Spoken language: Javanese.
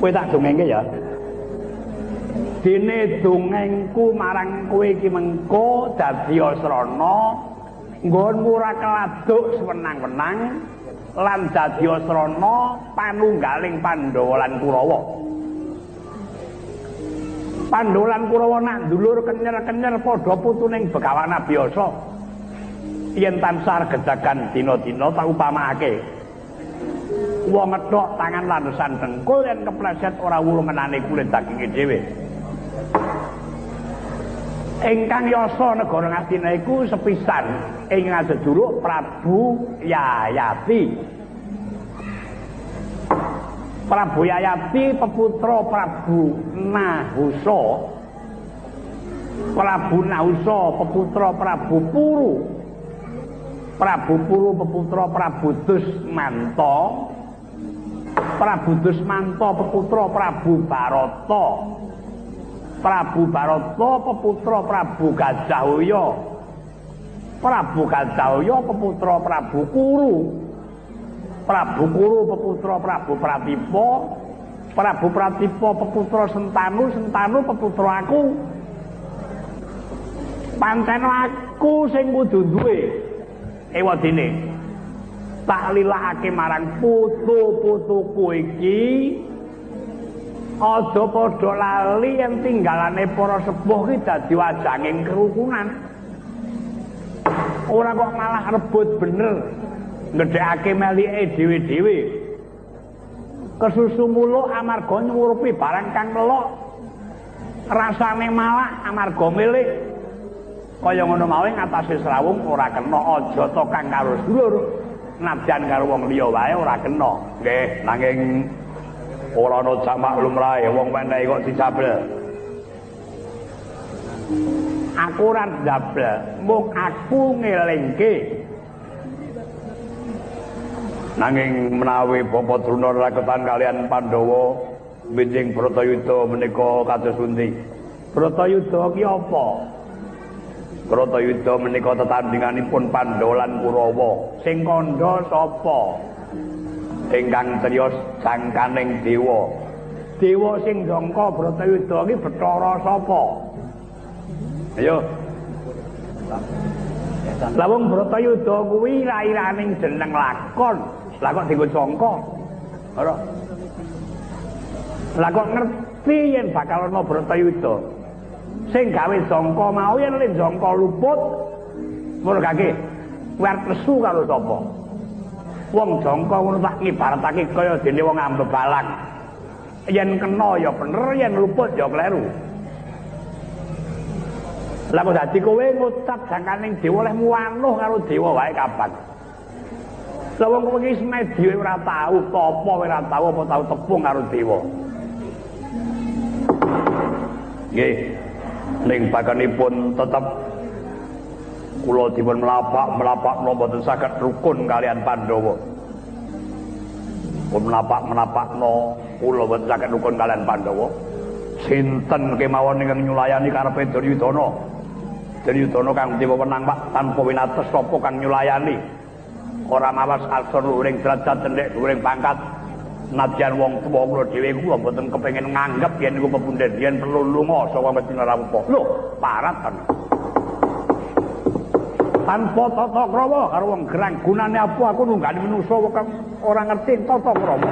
Kowe tak dongengke ya. Dene dongengku marang kowe iki mengko dadi srana nggonmu ora keladuk sewenang-wenang lan dadi srana panunggaling Pandhawa lan Kurawa. Pandhawa lan Kurawa nak ndulur kenyer-kenyer padha putuning Begawan Abiyasa. Yen tansah gejagan dina-dina tak upamakake. Wong ngethok tangan landesan dengkul yen kepleset ora wurung ngenane kulit daginge dhewe. Ingkang yasa negara Ngastina iku sepisan ing ngajejuruk Prabu Yayati. Prabu Yayati peputra Prabu Nahusa. Prabu Nahusa peputra Prabu Puru. Prabu Puru peputra Prabu Dusmanta. Prabu Dusmanta peputra Prabu Barata. Prabu Barata peputra Prabu Gajahaya. Prabu Gajahaya peputra Prabu Kuru. Prabu Kuru peputra Prabu Pratipa. Prabu Pratipa peputra Sentanu, Sentanu peputra aku. Pancen aku sing kudu duwe. Ewadene tak lilakake marang putu-putuku iki. Aja padha lali yen tinggalane para sepuh iki dadi wajanging kerukunan. Ora kok malah rebut bener ngedhekake melike dhewe-dhewe. Kesusu muluk amarga nyurupi barang kang melok. Rasane malak amarga milik. Kaya ngono mau ngatasé srawung ora kena, aja to kang karo sedulur. Nadyan karo wong liya wae ora kena. Nggih, nanging ora ana jamak lumrahe wong wenehi kok dicablek. Aku ora njablek, mung aku ngelingke. Nanging menawi Bapak Drona raketan kalian Pandhawa benjing Bratayuda menika kados pundi? Bratayuda ki apa? Bratayuda menika tetandinganipun Pandhawa lan Kurawa. Sing kandha sapa? Ingkang criyos jangkaning dewa. Dewa sing jangka Bratayuda ki Bathara sapa? Ayo. Lah wong Bratayuda kuwi ira-iraning jeneng lakon. Lah kok dienggo jangka? Ora. Lah kok ngerti yen bakal ana Bratayuda? Sing gawe jangka mau yen le jangka luput ngono kake. Kowe arep nesu karo sapa? Wong jangka ngono tak ngibaratake kaya dene wong ambebalang. Yen kena ya bener, yen luput ya kleru. Lah kok dadi kowe ngucap jangkaning dewa oleh muanuh karo dewa wae kapan? Lah wong kowe iki semedi ora tau, tapa ora tau apa tau tepung karo dewa. Nggih. Ning bakanipun tetep kula dipun melapak-melapakno mboten saged rukun kalian Pandhawa. Pun melapak-melapakno kula mboten saged rukun kalian Pandhawa. Sinten kemawon ingkang nyulayani karepe Duryudana? Duryudana kang diwewenang Pak tanpa winates sapa kang nyulayani? Ora mawas asor luhuring derajat cendhek luhuring pangkat. Nadyan wong tuwa kula dhewe kula mboten kepengin nganggep yen niku pepundhen yen perlu lunga saka Ngastina Rapupa. Lho, parat ta. Tanpa tata krama karo wong gerang gunane apa aku nunggani manusa kang ora ngerti tata krama.